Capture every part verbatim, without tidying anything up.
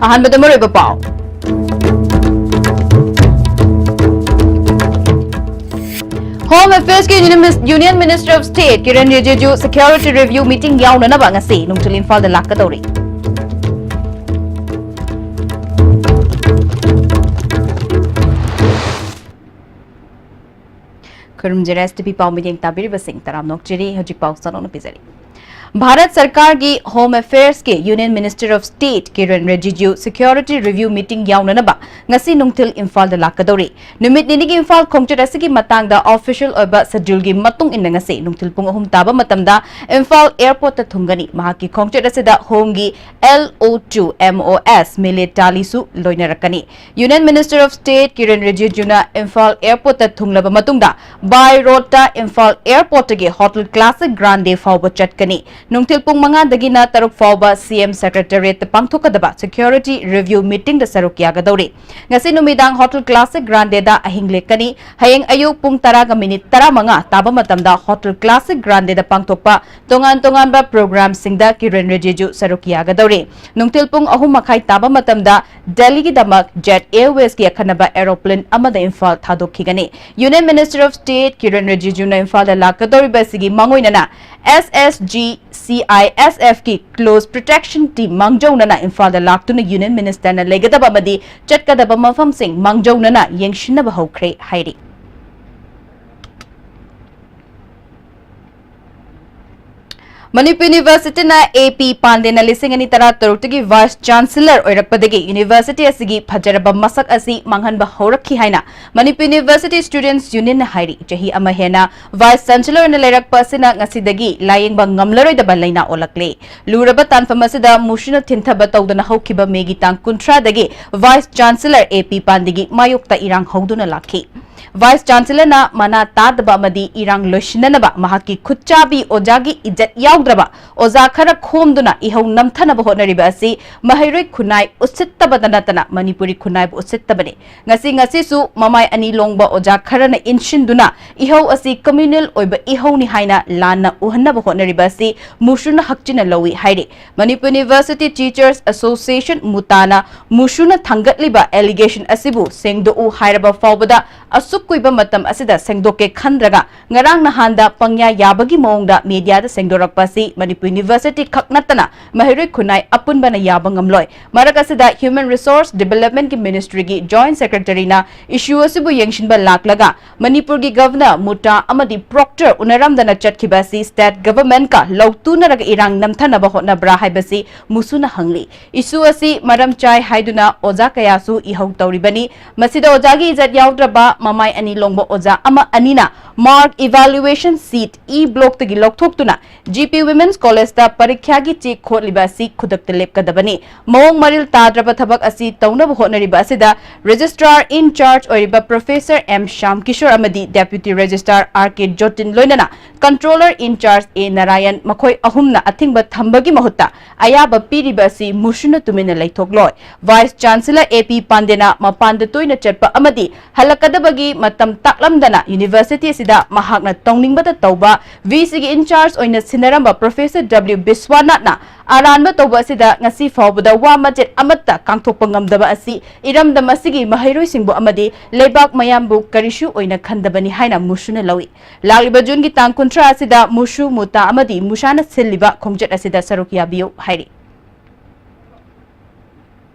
ꯑꯍꯥꯟꯕꯗ ꯃꯔꯨꯑꯣꯏꯕ ꯄꯥꯎ꯫ Home Affairs ꯀꯤ Union Mis-, Union Minister of State Kiran ꯔꯤꯖꯤꯖꯨ security review meeting ꯌꯥꯎꯅꯅꯕ ꯉꯁꯤ ꯅꯨꯡꯊꯤꯜ ꯏꯝꯐꯥꯜꯗ ꯂꯥꯛꯀꯗꯧꯔꯤ꯫ ꯈꯨꯔꯨꯝꯖꯔꯤ, S T V ꯄꯥꯎ ꯃꯤꯠꯌꯦꯡ ꯇꯥꯕꯤꯔꯤꯕꯁꯤꯡ ꯇꯔꯥꯝꯅ ꯑꯣꯛꯆꯔꯤ꯫ ꯍꯧꯖꯤꯛ ꯄꯥꯎ ꯁꯟꯗꯣꯛꯅ ꯄꯤꯖꯔꯤ꯫ ꯚꯥꯔꯠ ꯁꯔꯀꯥꯔꯒꯤ Home Affairs ꯀꯤ Union Minister of State Kiran ꯔꯤꯖꯤꯖꯨ security review meeting ꯌꯥꯎꯅꯅꯕ ꯉꯁꯤ ꯅꯨꯡꯊꯤꯜ ꯏꯝꯐꯥꯜꯗ ꯂꯥꯛꯀꯗꯧꯔꯤ꯫ ꯅꯨꯃꯤꯠ ꯅꯤꯅꯤꯒꯤ ꯏꯝꯐꯥꯜ ꯈꯣꯡꯆꯠ ꯑꯁꯤꯒꯤ ꯃꯇꯥꯡꯗ official ꯑꯣꯏꯕ schedule ꯒꯤ ꯃꯇꯨꯡ ꯏꯟꯅ ꯉꯁꯤ ꯅꯨꯡꯊꯤꯜ ꯄꯨꯡ ꯑꯍꯨꯝ ꯇꯥꯕ ꯃꯇꯝꯗ ꯏꯝꯐꯥꯜ airport ꯇ ꯊꯨꯡꯒꯅꯤ꯫ ꯃꯍꯥꯛꯀꯤ ꯈꯣꯡꯆꯠ ꯑꯁꯤꯗ Home ꯒꯤ L O two M O S ꯃꯤꯂꯦ ꯇꯥꯂꯤꯁꯨ ꯂꯣꯏꯅꯔꯛꯀꯅꯤ꯫ Union Minister of State Kiran ꯔꯤꯖꯤꯖꯨꯅ Imphal airport ꯇ ꯊꯨꯡꯂꯕ ꯃꯇꯨꯡꯗ by road ꯇ ꯏꯝꯐꯥꯜ airport ꯇꯒꯤ Hotel Classic Grande ꯐꯥꯎꯕ ꯆꯠꯀꯅꯤ꯫ ꯅꯨꯡꯊꯤꯜ ꯄꯨꯡ ꯃꯉꯥꯗꯒꯤꯅ ꯇꯔꯨꯛ ꯐꯥꯎꯕ C M Secretariat ꯇ ꯄꯥꯡꯊꯣꯛꯀꯗꯕ security review meeting ꯗ ꯁꯔꯨꯛ ꯌꯥꯒꯗꯧꯔꯤ꯫ ꯉꯁꯤ ꯅꯨꯃꯤꯗꯥꯡ Hotel Classic Grande ꯗ ꯑꯍꯤꯡ ꯂꯦꯛꯀꯅꯤ꯫ ꯍꯌꯦꯡ ꯑꯌꯨꯛ ꯄꯨꯡ ꯇꯔꯥꯒ ꯃꯤꯅꯤꯠ ꯇꯔꯥꯃꯉꯥ ꯇꯥꯕ ꯃꯇꯝꯗ Hotel Classic Grande ꯗ ꯄꯥꯡꯊꯣꯛꯄ ꯇꯣꯉꯥꯟ ꯇꯣꯉꯥꯟꯕ program ꯁꯤꯡꯗ ꯀꯤꯔꯟ ꯔꯤꯖꯤꯖꯨ ꯁꯔꯨꯛ ꯌꯥꯒꯗꯧꯔꯤ꯫ ꯅꯨꯡꯊꯤꯜ ꯄꯨꯡ ꯑꯍꯨꯝ ꯃꯈꯥꯏ ꯇꯥꯕ ꯃꯇꯝꯗ ꯗꯦꯜꯂꯤꯒꯤꯗꯃꯛ Jet Airways ꯀꯤ ꯑꯈꯟꯅꯕ aeroplane ꯑꯃꯗ Imphal ꯊꯥꯗꯣꯛꯈꯤꯒꯅꯤ꯫ Union Minister of State Kiran ꯔꯤꯖꯤꯖꯨꯅ ꯏꯝꯐꯥꯜꯗ ꯂꯥꯛꯀꯗꯧꯔꯤꯕ ꯑꯁꯤꯒꯤ ꯃꯥꯡꯑꯣꯏꯅꯅ S S G C I S F ꯀꯤ close protection team ꯃꯥꯡꯖꯧꯅꯅ ꯏꯝꯐꯥꯜꯗ ꯂꯥꯛꯇꯨꯅ Union Minister ꯅ ꯂꯩꯒꯗꯕ ꯑꯃꯗꯤ ꯆꯠꯀꯗꯕ ꯃꯐꯝꯁꯤꯡ ꯃꯥꯡꯖꯧꯅꯅ ꯌꯦꯡꯁꯤꯟꯅꯕ ꯍꯧꯈ꯭ꯔꯦ ꯍꯥꯏꯔꯤ꯫ ꯃꯅꯤꯄꯨꯔ University ꯅ A P ꯄꯥꯟꯗꯦꯅ ꯂꯤꯁꯤꯡ ꯑꯅꯤ ꯇꯔꯥꯇꯔꯨꯛꯇꯒꯤ Vice Chancellor ꯑꯣꯏꯔꯛꯄꯗꯒꯤ university ꯑꯁꯤꯒꯤ ꯐꯖꯔꯕ ꯃꯁꯛ ꯑꯁꯤ ꯃꯥꯡꯍꯟꯕ ꯍꯧꯔꯛꯈꯤ ꯍꯥꯏꯅ ꯃꯅꯤꯄꯨꯔ University Students Union ꯅ ꯍꯥꯏꯔꯤ꯫ ꯆꯍꯤ ꯑꯃ ꯍꯦꯟꯅ Vice Chancellor ꯑꯣꯏꯅ ꯂꯩꯔꯛꯄ ꯑꯁꯤꯅ ꯉꯁꯤꯗꯒꯤ ꯂꯥꯌꯦꯡꯕ ꯉꯝꯂꯔꯣꯏꯗꯕ ꯂꯩꯅꯥ ꯑꯣꯜꯂꯛꯂꯦ꯫ ꯂꯨꯔꯕ ꯇꯥꯟꯐꯝ ꯑꯁꯤꯗ ꯃꯨꯁꯤꯅ ꯊꯤꯟꯊꯕ ꯇꯧꯗꯅ ꯍꯧꯈꯤꯕ ꯃꯦꯒꯤ ꯇꯥꯡ ꯀꯨꯟꯊ꯭ꯔꯥꯗꯒꯤ Vice Chancellor A P ꯄꯥꯟꯗꯦꯒꯤ ꯃꯥꯌꯣꯛꯇ ꯏꯔꯥꯡ ꯍꯧꯗꯨꯅ ꯂꯥꯛꯈꯤ꯫ Vice Chancellor ꯅ ꯃꯅꯥ ꯇꯥꯗꯕ ꯑꯃꯗꯤ ꯏꯔꯥꯡ ꯂꯣꯏꯁꯤꯟꯅꯅꯕ ꯃꯍꯥꯛꯀꯤ ꯈꯨꯠꯆꯥꯕꯤ ꯑꯣꯖꯥꯒꯤ ꯏꯖꯠ ꯌꯥꯎꯗ ꯅꯠꯇ꯭ꯔꯕ ꯑꯣꯖꯥ ꯈꯔ ꯈꯣꯝꯗꯨꯅ ꯏꯍꯧ ꯅꯝꯊꯅꯕ ꯍꯣꯠꯅꯔꯤꯕ ꯑꯁꯤ ꯃꯍꯩꯔꯣꯏ ꯈꯨꯟꯅꯥꯏ ꯎꯁꯤꯠꯇꯕꯗ ꯅꯠꯇꯅ ꯃꯅꯤꯄꯨꯔꯤ ꯈꯨꯟꯅꯥꯏꯕꯨ ꯎꯁꯤꯠꯇꯕꯅꯤ꯫ ꯉꯁꯤ ꯉꯁꯤꯁꯨ ꯃꯃꯥꯏ ꯑꯅꯤ ꯂꯣꯡꯕ ꯑꯣꯖꯥ ꯈꯔꯅ ꯏꯟꯁꯤꯟꯗꯨꯅ ꯏꯍꯧ ꯑꯁꯤ communal ꯑꯣꯏꯕ ꯏꯍꯧꯅꯤ ꯍꯥꯏꯅ ꯂꯥꯟꯅ ꯎꯍꯟꯅꯕ ꯍꯣꯠꯅꯔꯤꯕ ꯑꯁꯤ ꯃꯨꯁꯨꯅ ꯍꯛꯆꯤꯟꯅ ꯂꯧꯏ ꯍꯥꯏꯔꯤ꯫ Manipur University Teachers Association, ꯃꯨꯇꯥꯅ ꯃꯨꯁꯨꯅ ꯊꯥꯡꯒꯠꯂꯤꯕ allegation ꯑꯁꯤꯕꯨ ꯁꯦꯡꯗꯣꯛꯎ ꯍꯥꯏꯔꯕ ꯐꯥꯎꯕꯗ ꯑꯁꯨꯛ ꯀꯨꯏꯕ ꯃꯇꯝ ꯑꯁꯤꯗ ꯁꯦꯡꯗꯣꯛꯀꯦ ꯈꯟꯗ꯭ꯔꯒ ꯉꯔꯥꯡ ꯅꯍꯥꯟꯗ ꯄꯪꯌꯥ ꯌꯥꯕꯒꯤ ꯃꯑꯣꯡꯗ mediaꯗ ꯁꯦꯡꯗꯣꯔꯛꯄ ꯑꯁꯤ ꯃꯅꯤꯄꯨꯔ University ꯈꯛ ꯅꯠꯇꯅ ꯃꯍꯩꯔꯣꯏ ꯈꯨꯟꯅꯥꯏ ꯑꯄꯨꯟꯕꯅ ꯌꯥꯕ ꯉꯝꯂꯣꯏ꯫ ꯃꯔꯛ ꯑꯁꯤꯗ Human Resource Developmentꯀꯤ Ministryꯒꯤ Joint Secretaryꯅ issue ꯑꯁꯤꯕꯨ ꯌꯦꯡꯁꯤꯟꯕ ꯂꯥꯛꯂꯒ ꯃꯅꯤꯄꯨꯔꯒꯤ Governor, ꯃꯨꯇꯥ ꯑꯃꯗꯤ Proctor ꯎꯅꯔꯝꯗꯅ ꯆꯠꯈꯤꯕ ꯑꯁꯤ state governmentꯀ ꯂꯧꯇꯨꯅꯔꯒ ꯏꯔꯥꯡ ꯅꯝꯊꯅꯕ ꯍꯣꯠꯅꯕ꯭ꯔꯥ ꯍꯥꯏꯕꯁꯤ ꯃꯨꯁꯨꯅ ꯍꯪꯂꯤ꯫ Issue ꯑꯁꯤ ꯃꯔꯝ ꯆꯥꯏ ꯍꯥꯏꯗꯨꯅ ꯑꯣꯖꯥ ꯀꯌꯥꯁꯨ ꯏꯍꯧ ꯇꯧꯔꯤꯕꯅꯤ꯫ ꯃꯁꯤꯗ ꯑꯣꯖꯥꯒꯤ ꯏꯖꯠ ꯌꯥꯎꯗ꯭ꯔꯕ ꯃꯃꯥꯏ ꯑꯅꯤ ꯂꯣꯡꯕ ꯑꯣꯖꯥ ꯑꯃ ꯑꯅꯤꯅ mark evaluation sheet E blockꯇꯒꯤ ꯂꯧꯊꯣꯛꯇꯨꯅ G P Women's Collegeꯇ ꯄꯔꯤꯈ꯭ꯌꯥꯒꯤ ꯆꯦ ꯈꯣꯠꯂꯤꯕ ꯑꯁꯤ ꯈꯨꯗꯛꯇ ꯂꯦꯞꯀꯗꯕꯅꯤ꯫ ꯃꯑꯣꯡ ꯃꯔꯤꯜ ꯇꯥꯗ꯭ꯔꯕ ꯊꯕꯛ ꯑꯁꯤ ꯇꯧꯅꯕ ꯍꯣꯠꯅꯔꯤꯕ ꯑꯁꯤꯗ Registrar in charge ꯑꯣꯏꯔꯤꯕ Professor M ꯁ꯭ꯌꯥꯝ ꯀꯤꯁꯣꯔ ꯑꯃꯗꯤ Deputy Registrar R K ꯖꯣꯇꯤꯟ ꯂꯣꯏꯅꯅ Controller in charge A Narayan ꯃꯈꯣꯏ ꯑꯍꯨꯝꯅ ꯑꯊꯤꯡꯕ ꯊꯝꯕꯒꯤ ꯃꯍꯨꯠꯇ ꯑꯌꯥꯕ ꯄꯤꯔꯤꯕ ꯑꯁꯤ ꯃꯨꯁꯨꯅ ꯇꯨꯃꯤꯟꯅ ꯂꯩꯊꯣꯛꯂꯣꯏ꯫ Vice Chancellor A P ꯄꯥꯟꯗꯦꯅ ꯃꯄꯥꯟꯗ ꯇꯣꯏꯅ ꯆꯠꯄ ꯑꯃꯗꯤ ꯍꯜꯂꯛꯀꯗꯕꯒꯤ ꯃꯇꯝ ꯇꯥꯛꯂꯝꯗꯅ University ꯑꯁꯤꯗ ꯃꯍꯥꯛꯅ ꯇꯧꯅꯤꯡꯕꯇ ꯇꯧꯕ, VCꯒꯤ in charge ꯑꯣꯏꯅ ꯁꯤꯟꯅꯔꯝꯕ Professor W ꯕꯤꯁ꯭ꯋꯥꯅꯥꯊꯅ ꯑꯔꯥꯟꯕ ꯇꯧꯕ ꯑꯁꯤꯗ ꯉꯁꯤ ꯐꯥꯎꯕꯗ ꯋꯥ ꯃꯆꯦꯠ ꯑꯃꯠꯇ ꯀꯥꯡꯊꯣꯛꯄ ꯉꯝꯗꯕ ꯑꯁꯤ ꯏꯔꯝꯗꯝ ꯑꯁꯤꯒꯤ ꯃꯍꯩꯔꯣꯏꯁꯤꯡꯕꯨ ꯑꯃꯗꯤ ꯂꯩꯕꯥꯛ ꯃꯌꯥꯝꯕꯨ ꯀꯔꯤꯁꯨ ꯑꯣꯏꯅ ꯈꯟꯗꯕꯅꯤ ꯍꯥꯏꯅ ꯃꯨꯁꯨꯅ ꯂꯧꯏ꯫ ꯂꯥꯛꯂꯤꯕ ꯖꯨꯟꯒꯤ ꯇꯥꯡ ꯀꯨꯟꯊ꯭ꯔꯥ ꯑꯁꯤꯗ ꯃꯨꯁꯨ, ꯃꯨꯇꯥ ꯑꯃꯗꯤ ꯃꯨꯁꯥꯅ ꯁꯤꯜꯂꯤꯕ ꯈꯣꯡꯆꯠ ꯑꯁꯤꯗ ꯁꯔꯨꯛ ꯌꯥꯕꯤꯌꯨ ꯍꯥꯏꯔꯤ꯫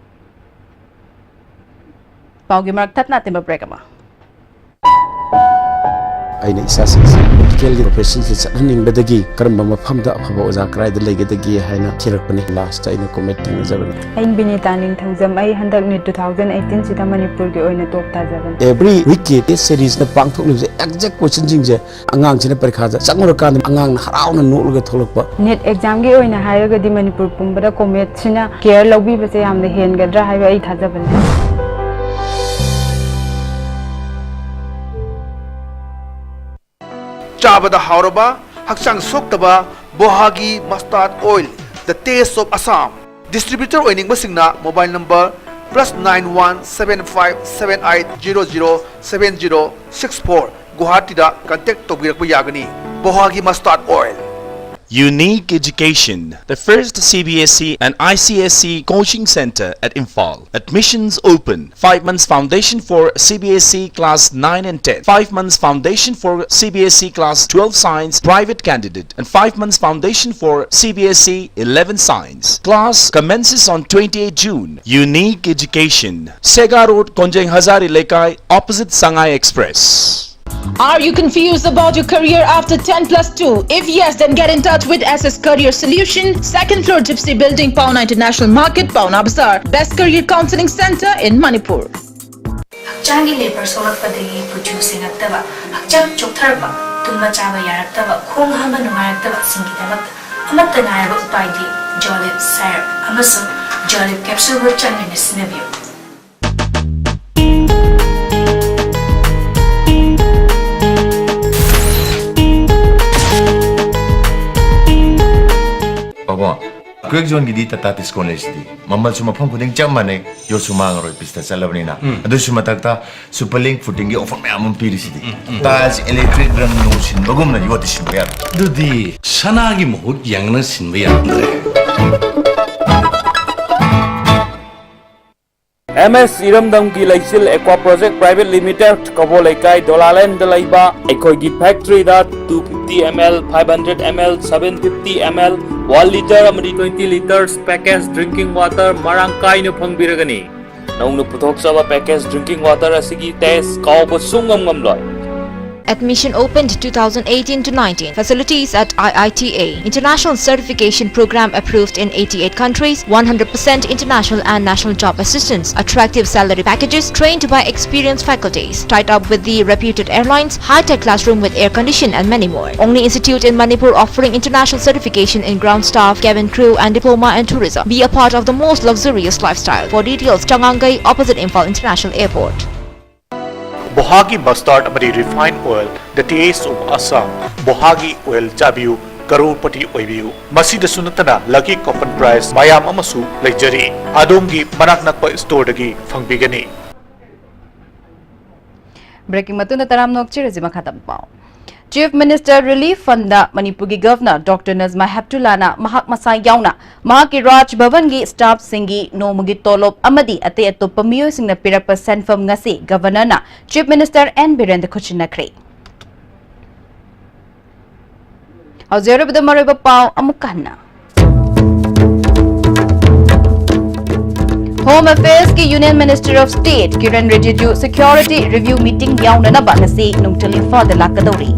ꯄꯥꯎꯒꯤ ꯃꯔꯛ ꯊꯠꯅ ꯑꯇꯦꯟꯕ break ꯑꯃ꯫ ꯑꯩꯅ ꯏꯆꯥꯁꯤꯡꯁꯤ ꯃꯦꯗꯤꯀꯦꯜꯒꯤ ꯄ꯭ꯔꯣꯐꯦꯁꯟꯁꯤ ꯆꯠꯍꯟꯅꯤꯡꯕꯗꯒꯤ ꯀꯔꯝꯕ ꯃꯐꯝꯗ ꯑꯐꯕ ꯑꯣꯖꯥ ꯀꯗꯥꯏꯗ ꯂꯩꯒꯗꯒꯦ ꯍꯥꯏꯅ ꯊꯤꯔꯛꯄꯅꯤ꯫ ꯂꯥꯁꯇ ꯑꯩꯅ ꯀꯣꯃꯦꯠ ꯊꯦꯡꯅꯖꯕꯅꯤ꯫ ꯑꯩ ꯕꯤꯅꯤꯇꯥ ꯅꯤꯡꯊꯧꯖꯝ꯫ ꯑꯩ ꯍꯟꯗꯛ ꯅꯤꯠ ꯇꯨ ꯊꯥꯎꯖꯟ ꯑꯩꯠꯇꯤꯟꯁꯤꯗ ꯃꯅꯤꯄꯨꯔꯒꯤ ꯑꯣꯏꯅ ꯇꯣꯞ ꯇꯥꯖꯕꯅꯤ꯫ Every week ꯀꯤ test seriesꯅ ꯄꯥꯡꯊꯣꯛꯂꯤꯕꯁꯦ exact questionꯁꯤꯡꯁꯦ ꯑꯉꯥꯡꯁꯤꯅ ꯄꯔꯤꯈꯥꯗ ꯆꯪꯉꯨꯔꯀꯥꯟꯗ ꯑꯉꯥꯡꯅ ꯍꯔꯥꯎꯅ ꯅꯣꯛꯂꯒ ꯊꯣꯛꯂꯛꯄ꯫ ꯅꯤꯠ ꯑꯦꯛꯖꯥꯝꯒꯤ ꯑꯣꯏꯅ ꯍꯥꯏꯔꯒꯗꯤ ꯃꯅꯤꯄꯨꯔ ꯄꯨꯝꯕꯗ ꯀꯣꯃꯦꯠꯁꯤꯅ ꯀꯦꯌꯔ ꯂꯧꯕꯤꯕꯁꯦ ꯌꯥꯝꯅ ꯍꯦꯟꯒꯗ꯭ꯔꯥ ꯍꯥꯏꯕ ꯑꯩ ꯊꯥꯖꯕ ꯂꯩ꯫ ꯆꯥꯕꯗ ꯍꯥꯎꯔꯕ, ꯍꯛꯆꯥꯡ ꯁꯣꯛꯇꯕ, Bohagi mustard oil, the taste of Assam. Distributor ꯑꯣꯏꯅꯤꯡꯕꯁꯤꯡꯅ mobile number plus nine one seven five seven eight zero zero seven zero six four, ꯒꯨꯋꯥꯍꯥꯇꯤꯗ contact ꯇꯧꯕꯤꯔꯛꯄ ꯌꯥꯒꯅꯤ꯫ Bohagi mustard oil. Unique Education, the first C B S E and I C S E coaching center at Imphal. Admissions open. Five months foundation for C B S E class nine and ten. Five months foundation for C B S E class twelve science private candidate. And five months foundation for C B S E eleven science. Class commences on twenty-eighth June. Unique Education. Sega Road, Konjeng Hazari Lekai, opposite Sangai Express. Are you confused about your career after ten plus two? If yes, then get in touch with S S Career Solution, second floor Gypsy Building, Paona International Market, Paona Bazaar. Best career counseling center in Manipur. ꯍꯛꯆꯥꯡꯒꯤ labour ꯁꯣꯛꯂꯛꯄꯗꯒꯤ ꯀꯨꯆꯨ ꯁꯦꯡꯉꯛꯇꯕ, ꯍꯛꯆꯥꯡ ꯆꯣꯛꯊꯔꯛꯄ, ꯇꯨꯝꯕ ꯆꯥꯕ ꯌꯥꯔꯛꯇꯕ, ꯈꯣꯡ ꯍꯥꯝꯕ ꯅꯨꯡꯉꯥꯏꯔꯛꯇꯕꯁꯤꯡꯒꯤꯗꯃꯛꯇ ꯑꯃꯠꯇ ꯉꯥꯏꯔꯕ ꯎꯄꯥꯏꯗꯤ ꯖꯣꯂꯤꯞ ꯁꯥꯏꯔꯞ ꯑꯃꯁꯨꯡ ꯖꯣꯂꯤꯞ ꯀꯦꯞꯁꯨꯜꯕꯨ ꯆꯥꯡ ꯅꯥꯏꯅ ꯁꯤꯖꯤꯟꯅꯕꯤꯌꯨ꯫ ꯄꯥꯕꯨꯡ, ꯀ꯭ꯋꯦꯛ ꯖꯣꯟꯒꯤꯗꯤ ꯇꯥꯇꯥ ꯇꯤꯁꯀꯣꯟ ꯂꯩꯁꯤꯗꯤ꯫ ꯃꯃꯜꯁꯨ ꯃꯐꯝ ꯈꯨꯗꯤꯡ ꯆꯞ ꯃꯥꯟꯅꯩ, ꯌꯣꯠꯁꯨ ꯃꯥꯡꯉꯔꯣꯏ, ꯄꯤꯁꯇ ꯆꯠꯂꯕꯅꯤꯅ꯫ ꯎꯝ꯫ ꯑꯗꯨꯁꯨ ꯃꯊꯛꯇ ꯁꯨꯄꯔ ꯂꯤꯡ ꯐꯨꯇꯤꯡꯒꯤ ꯑꯣꯐꯔ ꯃꯌꯥꯝ ꯑꯃ ꯄꯤꯔꯤꯁꯤꯗꯤ꯫ ꯎꯝ, ꯎꯝ꯫ ꯇꯥꯏꯜꯁ, ꯏꯂꯦꯛꯇ꯭ꯔꯤꯛ ꯔꯪ ꯅꯨꯡ ꯁꯤꯟꯕꯒꯨꯝꯅ ꯌꯣꯠꯇꯤ ꯁꯤꯟꯕ ꯌꯥꯔꯣꯏ꯫ ꯑꯗꯨꯗꯤ ꯁꯅꯥꯒꯤ ꯃꯍꯨꯠ ꯌꯦꯡꯅ ꯁꯤꯟꯕ ꯌꯥꯔꯝꯗ꯭ꯔꯦ꯫ ꯑꯦꯝ ꯑꯦꯁ ꯏꯔꯝꯗꯝꯒꯤ ꯂꯩꯆꯤꯜ ꯑꯦꯀ꯭ꯋꯥ ꯄ꯭ꯔꯣꯖꯦꯛ ꯄ꯭ꯔꯥꯏꯚꯦꯠ ꯂꯤꯃꯤꯇꯦꯗ, ꯀꯕꯣ ꯂꯩꯀꯥꯏ, ꯗꯣꯂꯥꯂꯦꯟꯗ ꯂꯩꯕ ꯑꯩꯈꯣꯏꯒꯤ ꯐꯦꯛꯇꯔꯤꯗ two fifty ml, five hundred ml, seven fifty ml, one litre ꯑꯃꯗꯤ twenty litres package drinking water ꯃꯔꯥꯡ ꯀꯥꯏꯅ ꯐꯪꯕꯤꯔꯒꯅꯤ꯫ ꯅꯧꯅ ꯄꯨꯊꯣꯛꯆꯕ package drinking water ꯑꯁꯤꯒꯤ taste ꯀꯥꯎꯕ ꯁꯨꯡꯉꯝ ꯉꯝꯂꯣꯏ꯫ Admission open to two thousand eighteen to nineteen. Facilities at I I T A. International certification program approved in eighty-eight countries, one hundred percent international and national job assistance, attractive salary packages, trained by experienced faculties, tied up with the reputed airlines, high-tech classroom with air condition and many more. Only institute in Manipur offering international certification in ground staff, cabin crew and diploma and tourism. Be a part of the most luxurious lifestyle. For details, Changangai, opposite Imphal International Airport. Bohagi mustard ꯑꯃꯗꯤ refined oil, the taste of Assam. Bohagi oil ꯆꯥꯕꯤꯌꯨ, ꯀꯔꯣꯔꯄꯇꯤ ꯑꯣꯏꯕꯤꯌꯨ꯫ ꯃꯁꯤꯗꯁꯨ ꯅꯠꯇꯅ lucky coupon prize ꯃꯌꯥꯝ ꯑꯃꯁꯨ ꯂꯩꯖꯔꯤ꯫ ꯑꯗꯣꯝꯒꯤ ꯃꯅꯥꯛ ꯅꯛꯄ storeꯗꯒꯤ ꯐꯪꯕꯤꯒꯅꯤ꯫ Breakꯀꯤ ꯃꯇꯨꯡꯗ ꯇꯔꯥꯝꯅ ꯑꯣꯛꯆꯔꯁꯤ꯫ ꯃꯈꯥ ꯇꯥꯕ ꯄꯥꯎ꯫ Chief Minister Relief Fundꯗ ꯃꯅꯤꯄꯨꯔꯒꯤ Governor Doctor ꯅꯖꯃꯥ ꯍꯦꯞꯇꯨꯂꯥꯅ ꯃꯍꯥꯛ ꯃꯁꯥ ꯌꯥꯎꯅ ꯃꯍꯥꯛꯀꯤ ꯔꯥꯖ ꯚꯕꯟꯒꯤ staffꯁꯤꯡꯒꯤ ꯅꯣꯡꯃꯒꯤ ꯇꯣꯂꯣꯞ ꯑꯃꯗꯤ ꯑꯇꯩ ꯑꯇꯣꯞꯄ ꯃꯤꯑꯣꯏꯁꯤꯡꯅ ꯄꯤꯔꯛꯄ ꯁꯦꯟꯐꯝ ꯉꯁꯤ Governorꯅ Chief Minister ꯑꯦꯟ ꯕꯤꯔꯦꯟꯗ ꯈꯨꯠꯁꯤꯟꯅꯈ꯭ꯔꯦ꯫ ꯍꯧꯖꯤꯛ ꯑꯔꯣꯏꯕꯗ ꯃꯔꯨꯑꯣꯏꯕ ꯄꯥꯎ ꯑꯃꯨꯛꯀ ꯍꯟꯅ꯫ Home Affairsꯀꯤ Union Minister of State Kiran ꯔꯤꯖꯤꯖꯨ security review meeting ꯌꯥꯎꯅꯅꯕ ꯉꯁꯤ ꯅꯨꯡꯊꯤꯜ ꯏꯝꯐꯥꯜꯗ ꯂꯥꯛꯀꯗꯧꯔꯤ꯫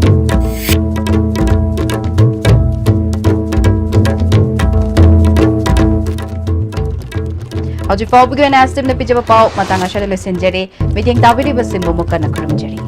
ꯍꯧꯖꯤꯛ ꯐꯥꯎꯕꯒꯤ ꯑꯣꯏꯅ ꯑꯁꯤꯝꯅ ꯄꯤꯖꯕ ꯄꯥꯎ ꯃꯇꯥꯡ ꯑꯁꯤꯗ ꯂꯣꯏꯁꯤꯟꯖꯔꯦ꯫ ꯃꯤꯠꯌꯦꯡ ꯇꯥꯕꯤꯔꯤꯕꯁꯤꯡꯕꯨ ꯑꯃꯨꯛ ꯍꯟꯅ ꯈꯨꯔꯨꯝꯖꯔꯤ꯫